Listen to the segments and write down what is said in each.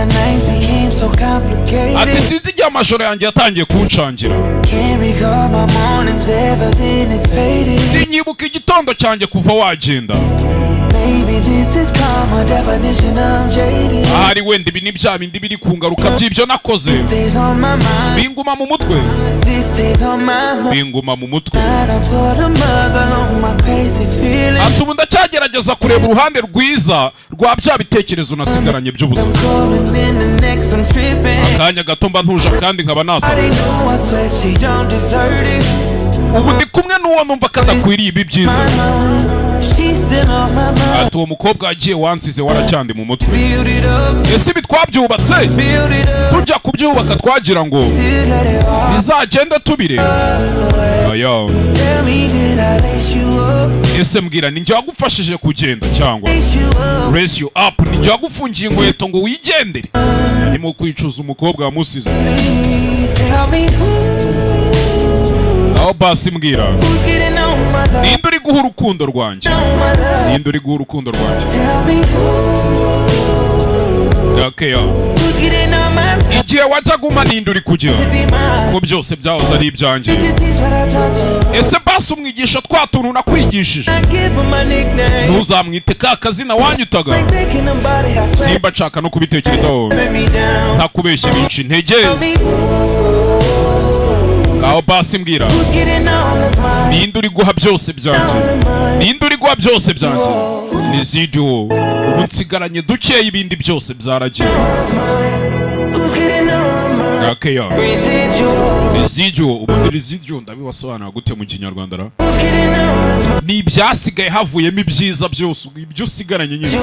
my nights became so Ati complicated. sinzi igihe amajoro yanjye yatangiye kuncangira. Can't recall my mornings, everything is faded. Sinyibuka igitondo cyanjye kuva wagenda. Maybe this is karma, definition of jaded. Ahari wenda ibi ni bya bindi biri ku ngaruka by'ibyo nakoze. Stays on my mind. Binguma mu mutwe. This stays on my mind. Binguma mu mutwe. I put a muzzle on my crazy feelings. Ati ubu ndacyagerageza kureba uruhande rwiza rwa bya bitekerezo nasigaranye by'ubusazi. Calling in the next, I'm tripping. Akanya gato mba ntuje kandi nkaba nasaze. I know, I swear she don't deserve it. Ubu ndi kumwe n'uwo numva ko adakwiriye ibi byiza. My mind, she's still on my mind. Ati uwo mukobwa wagiye wansize waracyandi mu mutwe. Build it up, Ese ibi twabyubatse, build it up, tujya kubyubaka twagira ngo to let it all bizagende tubireba aya. Tell me, did I lace you up? Ese mbwira, ni njye wagufashije kugenda cyangwa Lace you up. Lace you up, ni njye wagufungiye inkweto ngo wigendere? Arimo kwicuza umukobwa wamusize. Please tell me who, Aho basi mbwira, who's getting on my love, ninde uri guha urukundo rwanjye? on my love. Ninde uri guha urukundo rwanjye? Tell me who, Okay, ya. who's getting on my time Igihe wajyaga uma, ninde uri kugira to be mine. ko byose byahoze ari ibyanjye? Did you teach what I taught you? Ese basi umwigisha twa tuntu nakwigishije? I give her my nickname. Ntuzamwite ka kazina wanyitaga. Ain't thinking about it, I swear. Simba nshaka no kubitekerezaho. Let me down. Ntakubeshye binca intege. Tell me Ngaho basi mbwira, who's getting all of mine. ninde uri guha byose byanjye? All of mine. Ninde uri guha byose byanjye? Ni zidiwo, ubu nsigaranye dukeya, ibindi byose byaragiye. Who's getting all of mine? Akeya. Residual. Residual, ubundi residual ndabibasobanura gute mu Kinyarwanda ra? Who's getting all of mine? Ni ibyasigaye havuyemo ibyiza byose, ibyo usigaranye nyine.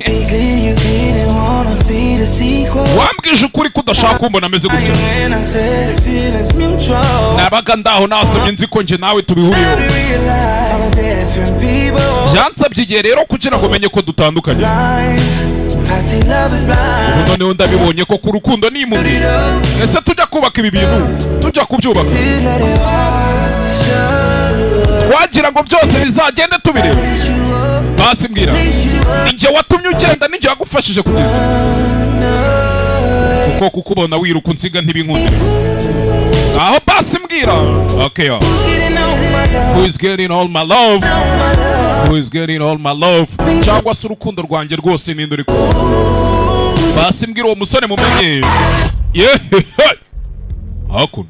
Lately you didn't wanna see the sequel. Wambwije ukuri ko udashaka kumbona ameze gutya. When I said the feelings mutual. Nabaga ndaho nasomye nzi ko njye nawe tubihuriyeho. I realize I'm different people. Byansabye igihe rero kugira ngo menye ko dutandukanye. Blind. I see love is blind. Ubu noneho ndabibonye ko ku rukundo ni impumyi. Put it up Ese tujya kubaka ibi bintu, tujya kubyubaka, to let it wash away. twagira ngo byose bizagende tubireba? Lace you up, Basi mbwira, lace you up. ni njye watumye ugenda, ni njye wagufashije kugenda, kuko kukubona wiruka unsiga ntibinkundire. Aho basi mbwira, okay. Who's getting all my love? Who is getting all my love? My love. Who is getting all my love? Cyangwa se urukundo rwanjye rwose, ninde uri kumwe? Basi mbwira uwo musore mumenye yehe hakuno.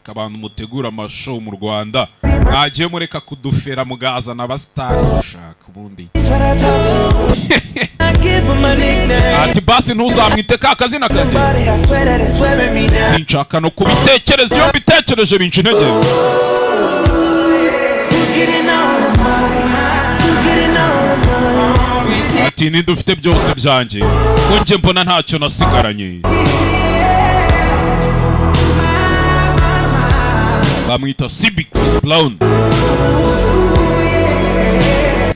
Akabantu mutegura amashow mu Rwanda, mwagiye mureka kudufera mugazana abasitari gushaka ubundi. It's what I taught you. I give her my nickname. Ati basi ntuzamwite ka kazina kanjye. Body, I swear that it's wearing me down. Sinshaka no kubitekereza, iyo mbitekereje binca intege. Who's getting all of mine? Who's getting all of mine? Ati ninde ufite byose byanjye, ko njye mbona ntacyo nasigaranye? Bamwita CB Chris Brown.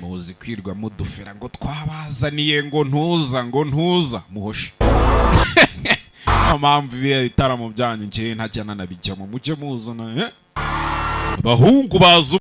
Muzi kwirwa mudufera ngo twabazaniye, ngo ntuza, ngo ntuza muhoshe. Niyo mpamvu ibihe bitaramo byanyu njyewe ntajya nanabijyamo. Mujye muzana, eh? Abahungu bazi.